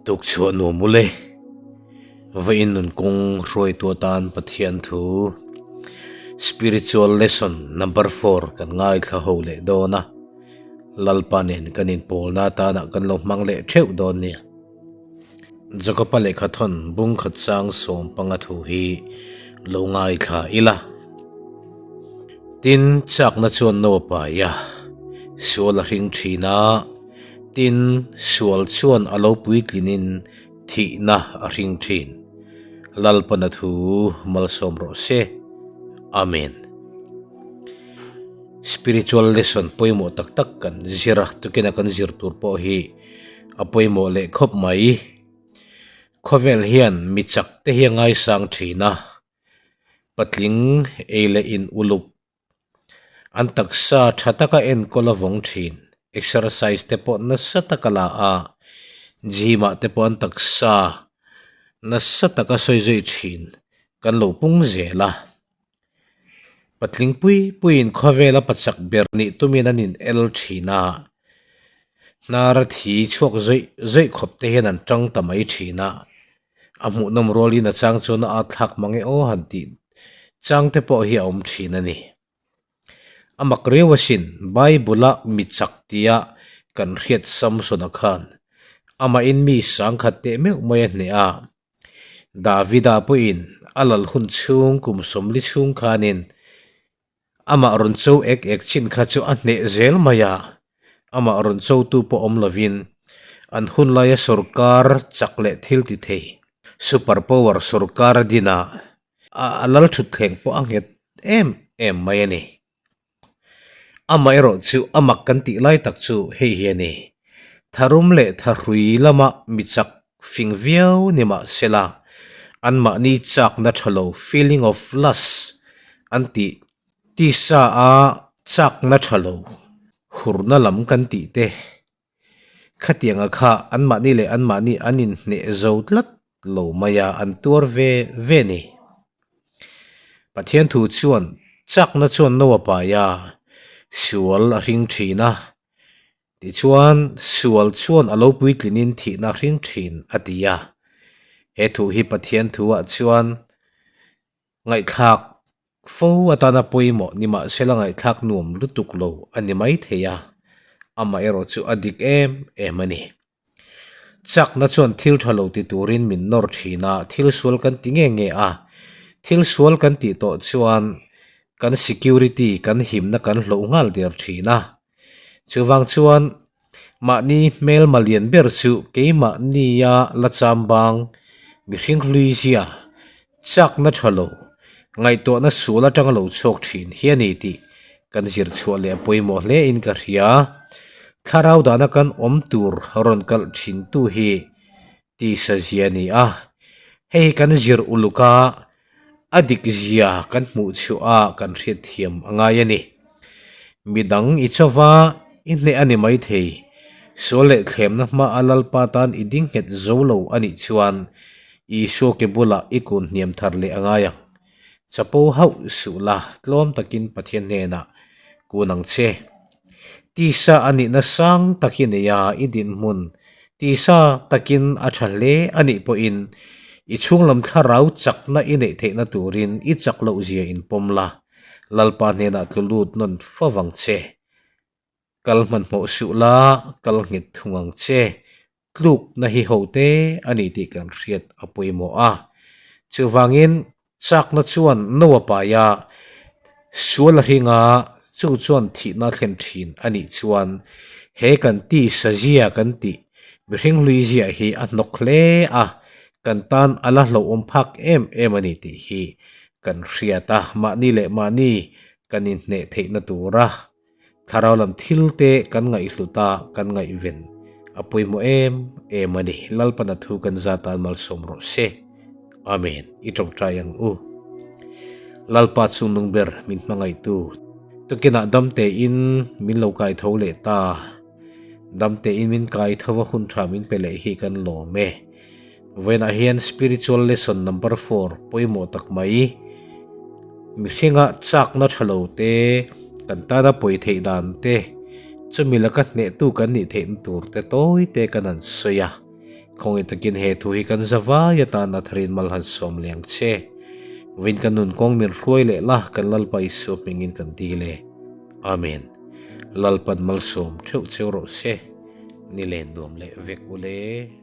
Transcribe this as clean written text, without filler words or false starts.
Tukchhuah nuam ule. Vawiin nun kawng hruaitu atan Pathian thu Spiritual Lesson Number 4 kan ngaithla ho leh dawn a. Lalpa nen kan inpawlna atana kan lo hmang leh theuh dawn nia. Jakoba lehkhathawn bungkhat chang 15 thu hi lo ngaithla ila. Tin, chakna chuan no a pai a, sual a hring thin a. Tin, sual chuan a lo puitlinin thihna a hring thin. Lalpana thu malsawm rawh se. Amen. Spiritual lesson pawimawh tak tak kan zir a, tukina kan zir tur pawh hi a pawimawh leh khawp mai. Khawvel hian mi chak te hi a ngaisang thin a, patling ei leh in uluk An taksa tha taka enkawl a vawng thin. Exercise te pawh nasa taka la a, gym ah te pawh an taksa nasa taka sawi zui thin kan lo pung zel a. Patling pui puiin khawvela pachak ber nih tumin an in el thin a, hnara thi chhuak zawih zawih khawp te hian an tang ta mai thin a. A hmuhnawm rualin a chang chuan a at thlak mang e aw han tih chang te pawh hi a awm thin a ni. A mak riau asin, Bible-a mi chak tia kan hriat Samson-a khan amahin mi sangkhat teh meuh mai a hneh a. Davida pawhin a lal hun chhung kum 40 chhung khanin Amah rawn cho ek ek chin kha chu a hneh zel mai a, amah rawn chotu pawh awm lovin an hun laia sorkar chak leh thil ti thei, super power sorkar a din a, a lal thutthleng pawh a nghet em em mai a ni. Amaherawh chu a mak kan tih lai tak chu hei hi a ni, tharum leh thahrui lama mi chak fing viau ni mah sela, anmahni chakna tha lo feeling of lust an tih tisa a chakna tha lo hurna lam kan tih te khatianga kha anmahni leh anmahni an inhneh zo tlat lo mai a, an tuar ve ve ni. Pathian thu chuan chakna chuan no a pai a, sual a hring thin a. Tichuan, sual chuan a lo puitlinin thihna hring thin, a ti a. He thu hi Pathian thuah chuan ngaihthlak fo atana pawimawh nimahsela ngaihthlak nuam lutuk lo a ni mai thei a, amaherawh chu a dik em em a ni. Chakna chuan thil tha lo ti turin min nawr thin a, thil sual kan ti nge nge a. Thil sual kan tih tawh chuan kan security, kan himna kan hloh nghal der thin a. Chuvang chuan mahni hmelma lian ber chu keimahnia la chambang mihring hlui zia chakna tha lo, ngaihtuahna sual atanga lo chhuak thin hi a ni tih kan zir chhuah leh a pawimawh hle in ka hria. Thlarau dana kan awm tur rawn kalh thin tu hi tisa zia a ni a, hei hi kan zir uluk a, a dik zia kan hmuh chhuah a kan hriatthiam a ngai a ni. Midang i chauva i hneh a ni maithei, sual leh thlemna hma a Lalpa tan i ding nghet zo lo a nih chuan Isua ke bulah i kun hniam thar leh a ngai ang. Chapo hauh suh la, tlawm takin Pathian hnenah kun ang che. Tisa a nihna sang tak i nei a, i dinhmun tisa takin a tha hle a nih pawhin i chhunglam thlarau chakna i neih theihna turin i chak loh zia inpawm la, Lalpa hnenah tlu lut nawn fo vang che. Kal hmanhmawh suh la, kal nghet thung ang che. Tlukna hi ho te a ni tih kan hriat a pawimawh a. Chuvangin chakna chuan no a pai a, sual a hring a, chu chuan thihna a thlen thin a nih chuan he kan ti sazia kan tih mihring hlui ziah hi a hnawk hle a, kan tan a la hlauhawm phak em em a ni tih hi kan hriat a, mahni leh mahni kan inhneh theihna tura Thlarau lam thil te kan ngaihhlut a, kan ngaihven a pawimawh em em a ni. Lalpana thu kan zat tan malsawm rawh se. Amen. I tawngtai ang u. Lalpa chungnung ber min hmangaihtu. Tukinah dam tein min lo kai tho leh ta. Dam tein min kai tho a hun tha min pe leh hi kan lawm e. Vawiinah hian Spiritual Lesson Number 4 pawimawh tak mai, mihringa chakna tha lo te, kan tana pawi theih dan te, chumi laka hnehtu kan nih theihna tur te tawi te kan han sawi a. Khawngaih takin he thu hi kan zavai atan a tharin mal han sawm leh ang che. Vawiin kan nun kawng min hruai leh la, kan Lalpa Isua hmingin kan dil e. Amen. Lalpan malsawm theuh cheu rawh se. Ni len nuam leh vek u le.